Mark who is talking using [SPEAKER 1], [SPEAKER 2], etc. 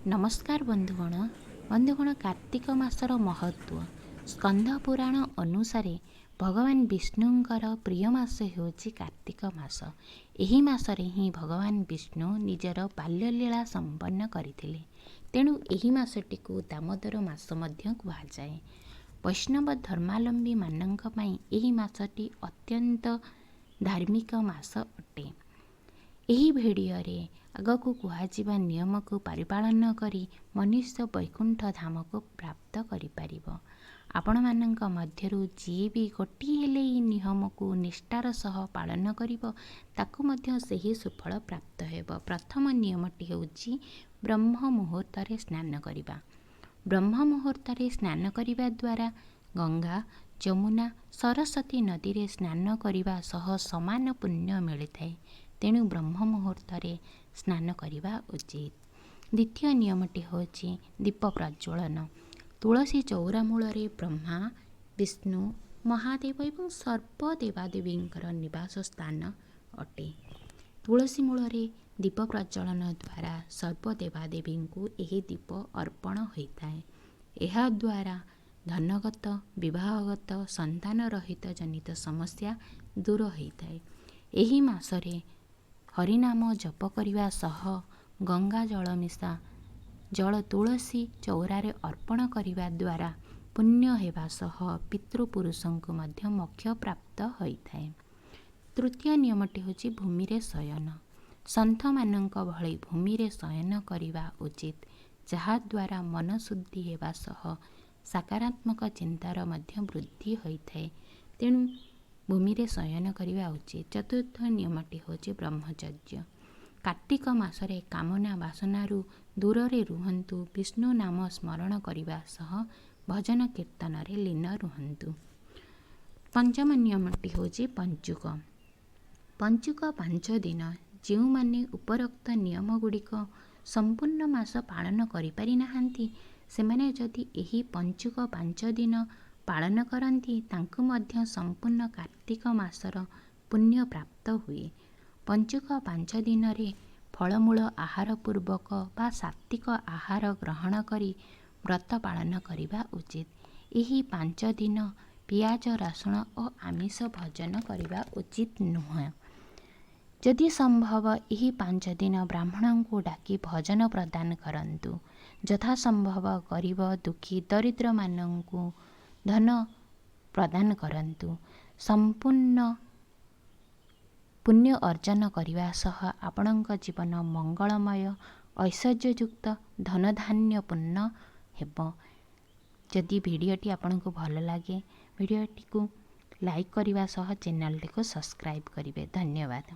[SPEAKER 1] ନମସ୍କାର ବନ୍ଧୁଗଣ। ବନ୍ଧୁଗଣ, କାର୍ତ୍ତିକ ମାସର ମହତ୍ତ୍ୱ ସ୍କନ୍ଦ ପୁରାଣ ଅନୁସାରେ ଭଗବାନ ବିଷ୍ଣୁଙ୍କର ପ୍ରିୟ ମାସ ହେଉଛି କାର୍ତ୍ତିକ ମାସ। ଏହି ମାସରେ ହିଁ ଭଗବାନ ବିଷ୍ଣୁ ନିଜର ବାଲ୍ୟଲୀଳା ସମ୍ପନ୍ନ କରିଥିଲେ। ତେଣୁ ଏହି ମାସଟିକୁ ଦାମୋଦର ମାସ ମଧ୍ୟ କୁହାଯାଏ। ବୈଷ୍ଣବ ଧର୍ମାବଲମ୍ବୀମାନଙ୍କ ପାଇଁ ଏହି ମାସଟି ଅତ୍ୟନ୍ତ ଧାର୍ମିକ ମାସ ଅଟେ। ଏହି ଭିଡ଼ିଓରେ ଆଗକୁ କୁହାଯିବା ନିୟମକୁ ପରିପାଳନ କରି ମନୁଷ୍ୟ ବୈକୁଣ୍ଠ ଧାମକୁ ପ୍ରାପ୍ତ କରିପାରିବ। ଆପଣମାନଙ୍କ ମଧ୍ୟରୁ ଯିଏ ବି ଗୋଟିଏ ହେଲେ ଏହି ନିୟମକୁ ନିଷ୍ଠାର ସହ ପାଳନ କରିବ, ତାକୁ ମଧ୍ୟ ସେହି ସୁଫଳ ପ୍ରାପ୍ତ ହେବ। ପ୍ରଥମ ନିୟମଟି ହେଉଛି ବ୍ରହ୍ମ ମୁହୂର୍ତ୍ତରେ ସ୍ନାନ କରିବା। ବ୍ରହ୍ମ ମୁହୂର୍ତ୍ତରେ ସ୍ନାନ କରିବା ଦ୍ୱାରା ଗଙ୍ଗା, ଯମୁନା, ସରସ୍ୱତୀ ନଦୀରେ ସ୍ନାନ କରିବା ସହ ସମାନ ପୁଣ୍ୟ ମିଳିଥାଏ। ତେଣୁ ବ୍ରହ୍ମ ମୁହୂର୍ତ୍ତରେ ସ୍ନାନ କରିବା ଉଚିତ। ଦ୍ୱିତୀୟ ନିୟମଟି ହେଉଛି ଦୀପ ପ୍ରଜ୍ୱଳନ। ତୁଳସୀ ଚଉରା ମୂଳରେ ବ୍ରହ୍ମା, ବିଷ୍ଣୁ, ମହାଦେବ ଏବଂ ସର୍ବ ଦେବାଦେବୀଙ୍କର ନିବାସ ସ୍ଥାନ ଅଟେ। ତୁଳସୀ ମୂଳରେ ଦୀପ ପ୍ରଜ୍ୱଳନ ଦ୍ୱାରା ସର୍ବ ଦେବାଦେବୀଙ୍କୁ ଏହି ଦୀପ ଅର୍ପଣ ହୋଇଥାଏ। ଏହାଦ୍ୱାରା ଧନଗତ, ବିବାହଗତ, ସନ୍ତାନ ରହିତ ଜନିତ ସମସ୍ୟା ଦୂର ହୋଇଥାଏ। ଏହି ମାସରେ ହରିନାମ ଜପ କରିବା ସହ ଗଙ୍ଗା ଜଳ ମିଶା ଜଳ ତୁଳସୀ ଚଉରାରେ ଅର୍ପଣ କରିବା ଦ୍ୱାରା ପୁଣ୍ୟ ହେବା ସହ ପିତୃପୁରୁଷଙ୍କୁ ମଧ୍ୟ ମୋକ୍ଷ ପ୍ରାପ୍ତ ହୋଇଥାଏ। ତୃତୀୟ ନିୟମଟି ହେଉଛି ଭୂମିରେ ଶୟନ। ସନ୍ଥମାନଙ୍କ ଭଳି ଭୂମିରେ ଶୟନ କରିବା ଉଚିତ, ଯାହାଦ୍ୱାରା ମନ ଶୁଦ୍ଧି ହେବା ସହ ସକାରାତ୍ମକ ଚିନ୍ତାର ମଧ୍ୟ ବୃଦ୍ଧି ହୋଇଥାଏ। ତେଣୁ ଭୂମିରେ ଶୟନ କରିବା ଉଚିତ। ଚତୁର୍ଥ ନିୟମଟି ହେଉଛି ବ୍ରହ୍ମଚର୍ଯ୍ୟ। କାର୍ତ୍ତିକ ମାସରେ କାମନା ବାସନାରୁ ଦୂରରେ ରୁହନ୍ତୁ। ବିଷ୍ଣୁ ନାମ ସ୍ମରଣ କରିବା ସହ ଭଜନ କୀର୍ତ୍ତନରେ ଲୀନ ରୁହନ୍ତୁ। ପଞ୍ଚମ ନିୟମଟି ହେଉଛି ପଞ୍ଚୁକ। ପଞ୍ଚୁକ 5 ଦିନ ଯେଉଁମାନେ ଉପରୋକ୍ତ ନିୟମ ଗୁଡ଼ିକ ସମ୍ପୂର୍ଣ୍ଣ ମାସ ପାଳନ କରିପାରି ନାହାନ୍ତି, ସେମାନେ ଯଦି ଏହି ପଞ୍ଚୁକ 5 ଦିନ ପାଳନ କରନ୍ତି, ତାଙ୍କୁ ମଧ୍ୟ ସମ୍ପୂର୍ଣ୍ଣ କାର୍ତ୍ତିକ ମାସର ପୁଣ୍ୟ ପ୍ରାପ୍ତ ହୁଏ। ପଞ୍ଚୁକ 5 ଦିନରେ ଫଳମୂଳ ଆହାର ପୂର୍ବକ ବା ସାତ୍ତ୍ୱିକ ଆହାର ଗ୍ରହଣ କରି ବ୍ରତ ପାଳନ କରିବା ଉଚିତ। ଏହି 5 ଦିନ ପିଆଜ, ରସୁଣ ଓ ଆମିଷ ଭୋଜନ କରିବା ଉଚିତ ନୁହେଁ। ଯଦି ସମ୍ଭବ ଏହି 5 ଦିନ ବ୍ରାହ୍ମଣଙ୍କୁ ଡାକି ଭୋଜନ ପ୍ରଦାନ କରନ୍ତୁ। ଯଥାସମ୍ଭବ ଗରିବ, ଦୁଃଖୀ, ଦରିଦ୍ରମାନଙ୍କୁ ଧନ ପ୍ରଦାନ କରନ୍ତୁ। ସମ୍ପୂର୍ଣ୍ଣ ପୁଣ୍ୟ ଅର୍ଜନ କରିବା ସହ ଆପଣଙ୍କ ଜୀବନ ମଙ୍ଗଳମୟ, ଐଶ୍ୱର୍ଯ୍ୟଯୁକ୍ତ, ଧନଧାନ୍ୟପୂର୍ଣ୍ଣ ହେବ। ଯଦି ଭିଡ଼ିଓଟି ଆପଣଙ୍କୁ ଭଲ ଲାଗେ, ଭିଡ଼ିଓଟିକୁ ଲାଇକ୍ କରିବା ସହ ଚ୍ୟାନେଲଟିକୁ ସବସ୍କ୍ରାଇବ୍ କରିବେ। ଧନ୍ୟବାଦ।